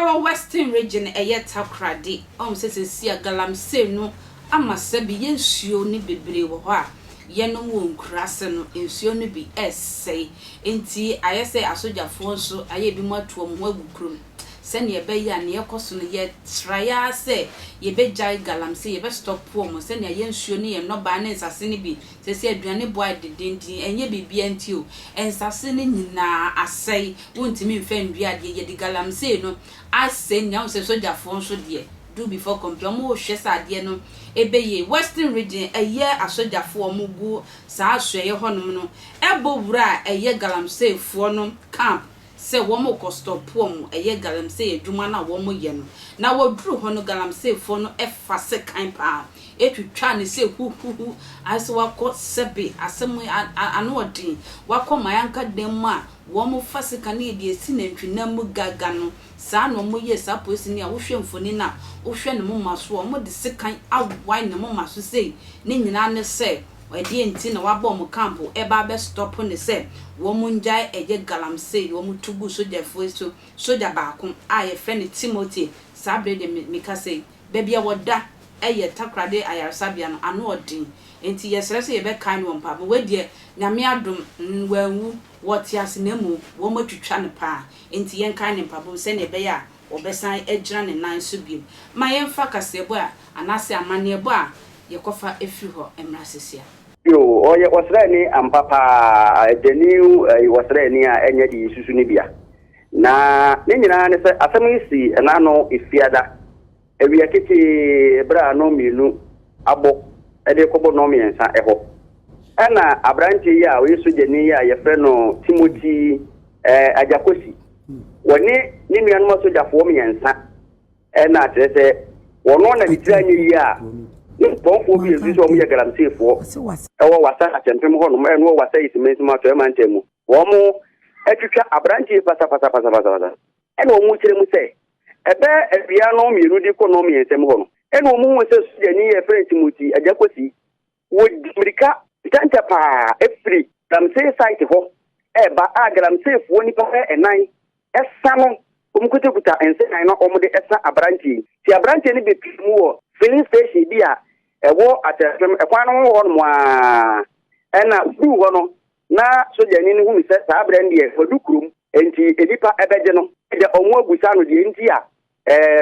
Yɛwɔ Western Region ɛyɛ Takoradi, ɔhu sɛ seesei a galamsey no ama sɛbi yɛn nsuo no bebree wɔ hɔ a yɛnom wɔ nkuraase no, nsuo no bi ɛresɛe. Enti ayɛ sɛ asogyafoɔ nso ayɛ ebinom atu wɔn ho agu kurom sɛnea ɛbɛyɛ a nea ɛkɔ so no yɛtrae ara sɛ yɛbɛgyae galamsey, yɛbɛ stop wɔn sɛnea yɛn nsuo ne yɛn nnɔbaeɛ ne nsase no bi seesei aduane boa ayɛ dendeenden, ɛnyɛ biribiara nti o, nsase no nyinaa asɛe, wontumi mfa nnua adeɛ, yɛde galamsey no asɛe nyinaa. Wohu sɛ sogyafoɔ nso deɛ, do before complain, wɔrehwɛ sɛ adeɛ no ɛbɛyie. Western Region ɛyɛ asogyafoɔ a wɔgu saa asoɛeɛ hɔnom no ɛbɔ wura a ɛyɛ galamseyfoɔ no camp sɛ wɔrekɔ stop wɔn ɛyɛ galamsey adwuma no a wɔyɛ no. Na wɔduru hɔ no galamseyfoɔ no ɛfa sekan paa ɛtwitwa ne sɛ huhuhu ayɛ sɛ wakɔ sɛbe asɛm ano ɔden wakɔ mayanka dan mu a wɔn fa sekan no yɛde esi nantwinam mu gaga no saa na wɔyɛ saa polisini a wohwɛ mfoni no a wohwɛ ne moma so a wɔde sekan awae ne moma so sei ne nyinaa ne sɛ ɛdeɛ nti na wabɔ wɔn camp ɛba abɛ stop ne sɛ wɔn ngyae ɛyɛ galamsey. Wɔn tu gu sogyafoɔ so, sogya baako a yɛfrɛ no Timothy, saa abere deɛ meka sɛ baabi a wɔda ɛyɛ Takoradi ayaresabea no ano ɔden, nti yɛsrɛ sɛ yɛbɛkae no wɔ mpaebɔ. Wei deɛ, Nyame adom wanwu, wɔte ase, na mmom wɔn atwitwa no paa, nti yɛnkae ne mpaebɔ sɛnea ɛbɛyɛ a wɔbɛsan agyina ne nan so bio. Ma yɛmfa kaseɛbɔ a anaasɛ amanneɛbɔ a yɛkɔfa efiri hɔ mmra sesia. Yo, ɔyɛ ɔsraani ampa paa, gyani ɔsraani a ɛnyɛ de susu no bia. Na ne nyinaa ne sɛ asɛm yi si ɛnaano Efiada awia ketee berɛ a 2:00 abɔ ɛde kɔbɔ 3:30 ɛhɔ. Ɛna aberanteɛ yi a ɔyɛ sogyani yi a yɛfrɛ no Timothy Agyakosi, wɔne ne nuanom asogyafoɔ mmiɛnsa ɛna kyerɛ sɛ wɔno na ne tiri anyɛ yie a ne bɔnfoɔ bi nso sɛ wɔn yɛ galamseyfoɔ ɛwɔ Wasa Akyɛmpem hɔnom, ɛno wɔ Wasa East Mansim Atɔeɛ mantam mu. Wɔn atwitwa aberanteɛ pasapasapasapasa, ɛna wɔn kyerɛ mu sɛ ɛbɛ awia no 2 de kɔ 3:30 mu hɔ no, ɛna wɔn hu sɛ sogyani yɛ frɛ Timothy Agyakosi wɔdi mmirika ntɛntɛ paa efiri galamsey site hɔ ɛɛba a galamseyfoɔ nipa bɛyɛ ɛnan ɛsa no, wɔn kutakuta nsekan na wɔn de ɛsa aberanteɛ yi. Ti aberanteɛ no bepie mu wɔ filling station bi a ɛwɔ Akyɛmpem ɛkwan no ho hɔ nom aa. Ɛna duu hɔ no na sogyani no hunu sɛ saa berɛ no deɛ wadu kurom, nti nipa ɛbɛgye no ɛgya ɔmo abusa no deɛ nti a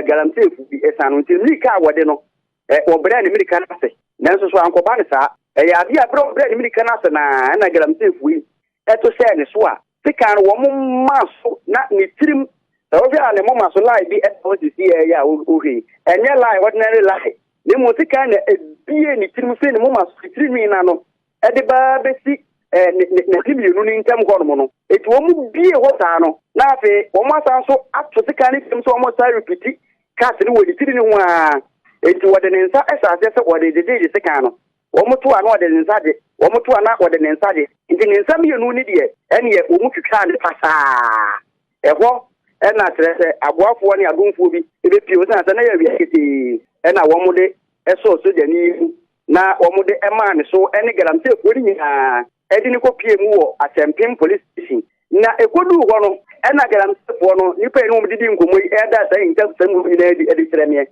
galamseyfo bi ɛsa no. Nti mmirika a wɔde no wɔbrɛ ne mmirika no ase, nanso so ankɔba ne saa. Ɛyɛ adeɛ a berɛ wɔbrɛ ne mmirika no ase naa ɛna galamseyfo yi ɛto hyɛɛ ne so a sekan no wɔn maa so na ne tirim. Sɛ wohwɛ a, ne moma so line bi ɛda hɔ sisi ɛyɛ a wohwɛ yi, ɛnyɛ line, ordinary line, na mmom sekan na ebie ne tirim firi ne moma so, ne tiri nwi na no ɛde baa bɛsi ne ne ne mmienu ne ntam hɔnom no. Eti wɔn bie hɔ saa no, na afei wɔn asan so ato sekan ne tirim sɛ wɔn san repeat cut no wɔ ne tiri ne ho aa. Eti wɔde ne nsa ɛhyɛ aseɛ sɛ wɔde gyegyegye sekan no, wɔn to a na wɔde ne nsa gye, wɔn to a na wɔde ne nsa gye, nti ne nsa mmienu ne deɛ ɛneɛ wɔn twitwa ne pasaa. Ɛhɔ ɛna kyerɛ sɛ aboafoɔ ne adomfoɔ bi ebepie osan sɛ na yɛ awia ketee, ɛna wɔn de ɛsɔɔ sogyani yi mu na wɔn de ɛmaa ne so ɛne galamseyfoɔ no nyinaa ɛde ne kɔpie mu wɔ Akyɛmpem Police Station. Na ekoduu hɔ no, ɛna galamseyfoɔ no nipa yi ne wɔn didi nkɔmɔ yi ɛda saa ntasɛm mu nyinaa di ɛde kyerɛ meɛ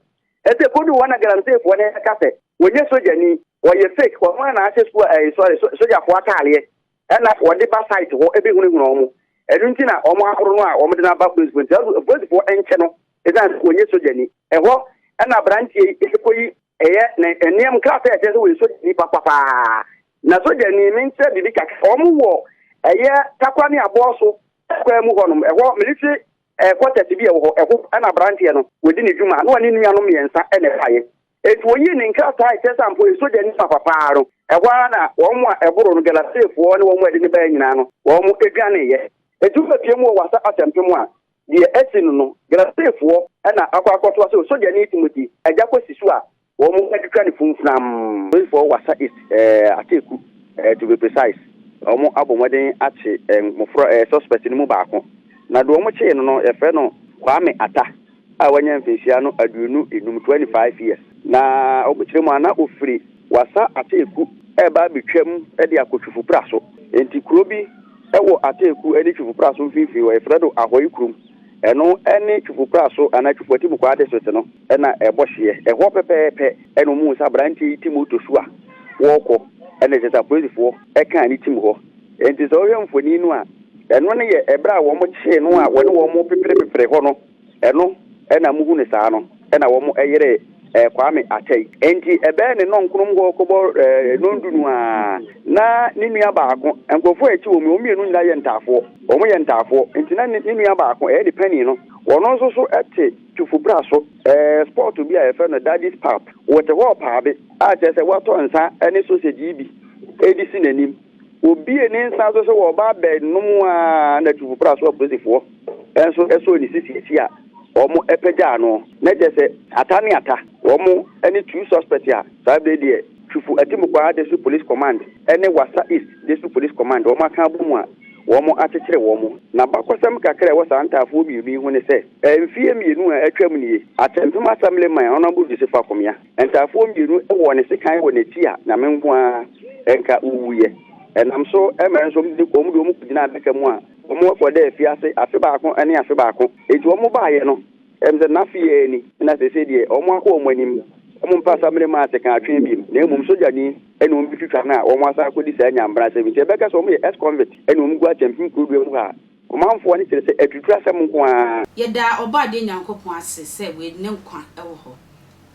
ɛsɛ koduu hɔ na galamseyfoɔ no ɛka sɛ wɔnyɛ sogyani, wɔyɛ fake, wɔn a na ahyɛ sukuu ɛɛ sɔre sogyafoɔ ataadeɛ ɛna wɔde ba site hɔ ebɛhunahuna wɔn. Ɛno nti na wɔn ahoro no a wɔn de no aba polisifoɔ, nti polisifoɔ nkyɛ no ɛsiane sɛ wɔnyɛ sogyani. Ɛhɔ ɛna aberanteɛ yi ɛkɔyi ɛyɛ ne nneɛma nkrataa ɛkyerɛ sɛ wɔyɛ sogyani papapaa. Na sogyani menkyerɛ biribi kakra, wɔn wɔ ɛyɛ Takwa ne aboɔ so kwan mu hɔnom, ɛhɔ military quarters bi ɛwɔ hɔ, ɛhɔ ɛna aberanteɛ no wɔdi ne dwuma na wɔne nuanom mmiɛnsa ɛna ɛbaeɛ. Eti wɔyi ne nkrataa ɛkyerɛ sɛ ampo yɛ sogyani papapaa no, ɛhɔ ara na wɔn a ɛboro no, galamseyfoɔ ne wɔn a ɛde ne bɛyɛ nyinaa no, wɔn adwaneeɛ. Eti wɔbɛpie mu wɔ Wasa Asɛmpem a deɛ ɛsi no, galamseyfoɔ ɛna akɔ akɔtoa sɛ sogyani Timothy Agya kɔsi so a wɔn atwitwa ne funfunam. Polisifoɔ Wasa East, Ateku to be precise, wɔn abɔ mmɔden akye mmɔfra suspect no mu baako. Na deɛ wɔn kyee no, yɛfrɛ no Kwame Ata a wanya mfinhyia no 25, 25 years. Na wɔkyerɛ mu a, na ofiri Wasa Ateku ɛreba abɛtwam de akɔ Twifupra so. Nti kuro bi ɛwɔ Ateku ne Twifupra so mfimfini hɔ, yɛfrɛ no Ahɔyi kurom. Ɛno ne Twifo Praso anaa Twifo Atimukwaa District no na ɛbɔ hyeɛ. Ɛhɔ pɛpɛɛpɛ na wɔhuu sɛ aberanteɛ yi te moto so a wɔrekɔ, ɛna kyerɛ sɛ apolisifoɔ kaa ne tim hɔ. Enti sɛ wohwɛ mfonin no a, ɛno no yɛ ɛberɛ a wɔkyee no a wɔne wɔn peperepepere hɔ no, ɛno na mohu no saa no, ɛna wɔyeree Kwame Akyɛe. Enti ɛbɛyɛ ne nnɔnkonom hɔ kɔbɔ nnɔndu no ara, na ne nua baako, nkurɔfoɔ a ɛkyi wɔn yi, wɔn mmienu nyinaa yɛ ntaafoɔ, wɔyɛ ntaafoɔ, enti na ne nua baako, ɛyɛ ne panin no, ɔno nso so te Twufubra so, spot bi a yɛfrɛ no Daddy's Pub, wɔte hɔ repaabe, a kyerɛ sɛ watɔ nsa ne sausage yi bi redi si n'anim. Obiee ne nsa so sɛ wɔreba abɛnom a na Twufubra so apolisifoɔ nso sɔɔ ne sisi akyi a wɔpagyaa no. Na kyerɛ sɛ ata ne ata, wɔn ne two suspect a saa berɛ yi deɛ Twufo Atimukwaa District Police Command ne Wassa East District Police Command wɔn aka abom a wɔakyekyere wɔn. N'abakɔsɛm kakra a ɛwɔ saa ntaafoɔ mmienu yi ho ne sɛ, mfeɛ mmienu a atwam nie, Akyɛmpem Assemblyman Honourable Joseph Akomea, ntaafoɔ mmienu wɔ ne sekan wɔ n'akyi a Nyame nko ara nka wɔwuiɛ. Ɛnam so ma nso wɔde wɔn kɔgyinaa adaka mu a wɔkɔdaa afiase afe baako ne afe baako. Enti wɔbaeɛ no, Ɛm sɛ n'afe yi ara ni na seesei deɛ wɔn akɔ wɔn anim, wɔn mpɛ asamene mmaa sekan atwee bio, na mmom sogyani na wɔn bɛtwitwa no a wɔn asan akɔdi saa nyambra asɛm yi. Nti yɛbɛka sɛ wɔn yɛ ex-convict na wɔn gu akyɛmpem kurodua mu ha a, ɔmanfoɔ no kyerɛ sɛ atutu asɛm nko ara. Yɛda Ɔbɔadeɛ Nyankopɔn ase sɛ wei ne nkwa wɔ hɔ.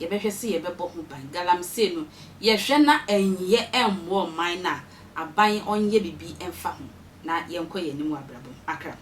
Yɛbɛhwɛ sɛ yɛbɛbɔ ho ban. Galamsey no, yɛhwɛ na ɛnyɛ ɛmmoa ɔman no a, aban ɔnyɛ biribi mfa ho na yɛnkɔ yɛn anim wɔ abrabɔ mu. Akra.